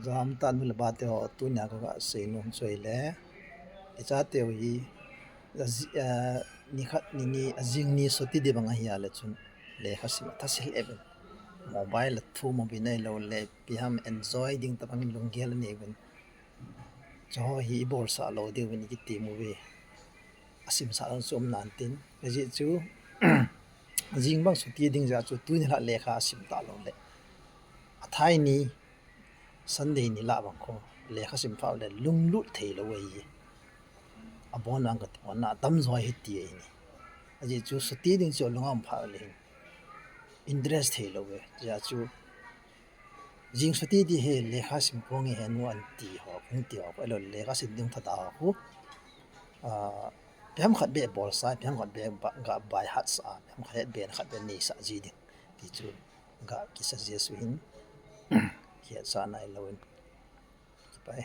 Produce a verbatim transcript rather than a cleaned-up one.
Jam tan hule bate ho, tunia kaga seinom chu ahile, icha teu hi, aji-, a, nikhat nini, ajing ni chuti ding bang ahi a le chun, lekha sim atha sil evin. Mobile a thum uvin ahilou le, ipi ham enjoy ding tabang lunggel anei uvin. Chuho hi ibolsah lou diuvin ikiti uve. Asimsah lou chu um nan tin. Ajeh chu, jing bang chuti ding jeh chu tuni lah lekha asim talou le. Athai ni, Sunday ni lah bang kho, lekha sim phat le lunglut thei lou ahi. Abon vang kati pon na, atamjo hi ti ahi ni. Ajeh chu chuti ding chu alung a um phat le hin interest thei lou ve. Jeh chu, jing chuti ding hi lekha sim ponge he nu anti ho, hung ti ho, ahilou le lekha sim ding thada ho khu. Ah, ipi ham khat beh bolsah, ipi ham khat beh ba-, ga by heart sah, ipi ham khat het beh khat beh neisah ji ding. Ti chu ga kisa Jesu hin, kihetsah nailou in. Kipa e.